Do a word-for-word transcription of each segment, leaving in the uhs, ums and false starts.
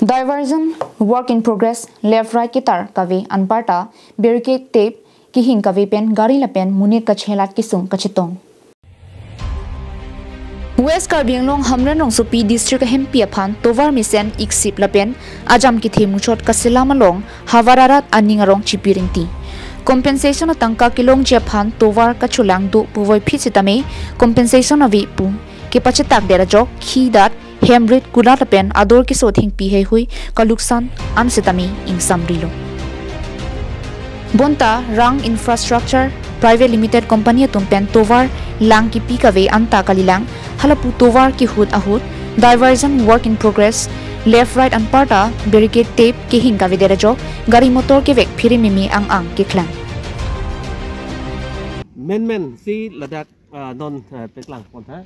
Diversion work in progress, left right ketar kave anparta barricade tape kehing kave pen gari lapen monit kachelat kesung kachetong. West Karbi Anglong Hamren Rongsopi District ahempi aphan tovar mesen iksip lapen ajam kethe muchot kaselam along havar arat aning arong chipi ringti. Compensation atangka kelongji aphan tovar kacholang do puvoiphit sitame compensation ave pu kepachetak der ajok khi dat, hem rit kulat lapen ador keso thengpi heihui kaluksan an sitame ingsamrilo. Bonta Rang Infrastructure Private Limited Company atum pen tovar lang kipi kave anta kalilang, halapu tovar kehut ahut, diversion work in progress, left right anparta barricade tape kehing kave der ajok, gari motor kevek phiri mimi ang ang keklang. Menmen si ladak, ah, non, ah, peklang pon ha.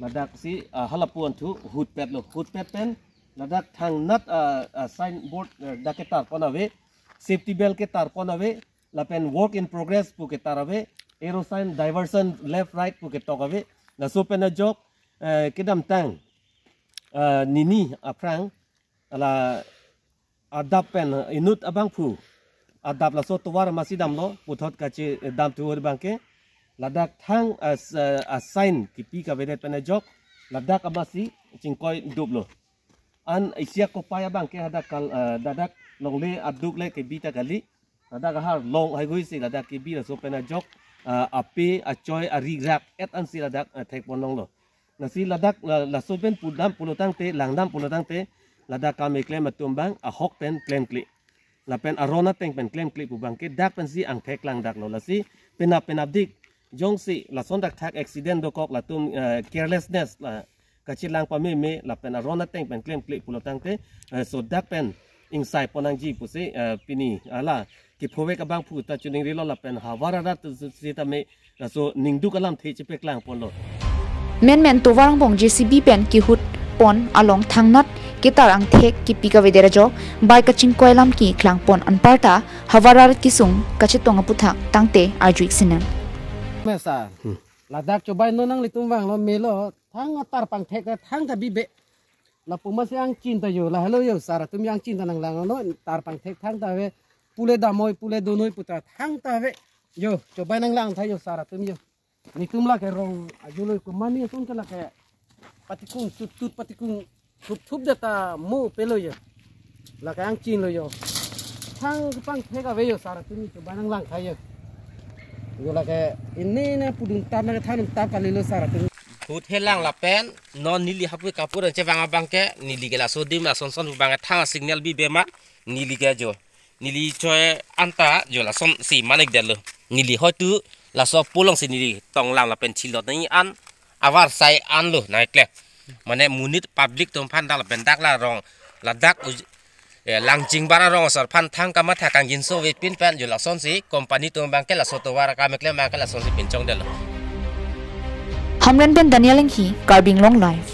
Ladak si, ah, halapu anthu hutpet lo, hutpet pen ladak thangnat, ah, ah, signboard, ah, dak ketar pon ave, safety belt ketar pon ave, lapen work in progress pu ketar ave, arrow sign diversion left right pu ketok ave. Laso pen ajok, eh, kedamtang, ah, nini aphrang ala adap pen inut abangphu adap laso tovar masi damlo, puthot kachedam thu abangke ladak thang as, eh, asign kipi kavedet pen ajok ladak amasi chingkoi duplo. An isia kopai abangke hadak kal, eh, ladak longle aduk le kebi ta kali. Ladak ahar long heihui si ladak kebi laso pen ajok, eh, ape achoi ari rak et ansi ladak, eh, thek pon longlo. Lasi ladak la, laso pen pudam pulo tangte, langdam pulo tangte, ladak kam keklem atum abang ahok pen klemkle. Lapen aron ateng pen klemkle pu abangke dak pensi angthek langdaklo. Lasi penap penapdik jongsi lason thakthak accident dokok latum, eh, carelessness la kachelang pameme lapen aron ateng pen klemkle pulo tangte, eh, so dak pen ingsai pon nangji pusi, eh, pini ala kephovek abangphu ta chiningrilo lapen havar arat sitame laso ningduk alamthe chepeklang ponlo. Menmen tovar angbong J C B pen kehut pon along thangnat ketar angthek kipi kave der ajok, bai kachingkoi alam keklang pon anparta havar arat kesung kachetong aputhak tangte arju-ik sinang. Mesa. Hmm. Ladak chobai non nanglitum vanglo melo, thang atar pangthek thang ta bibe. Lapu masi angchin ta jo, lahelo jo, sar atum angchin ta nanglanglo, tar pangthek thang ta ave, pule damnoi, pule donoi puta thang ta ave. Jo, chobai nanglang tha jo, sar atum jo. Netum lake rong ajo lo kumani atum ke lake patikung tut tut patikung thup thup data mo pelo jo. Lake angchin lo jo. Thang pangthek ave jo, sar atum chobai nanglang tha jo. Jo lake ini ne pudun tap lake thanum tap kalilo sar atum. Hut helang lapen non neli hapu kapur chevang abangke neli ke laso adim asonson abangke thang signal bibe ma neli ke jo. Neli choi anta jo lasonsi manik detlo. Neli hoitu laso pu alongsi neli tonglang lapen chilot nangji an avarsai anlo nangkle. Mane monit public atum aphan dak lapen dak la rong ladak uj-, eh, Langjingbar arong asor aphan thang kamatha kangjinso avepin pen jo lasonsi company atum abangke laso tovar akam keklem abangke lasonsi pinchong detlo. Hamren pen Daniel Enghi, Karbi Anglong Live.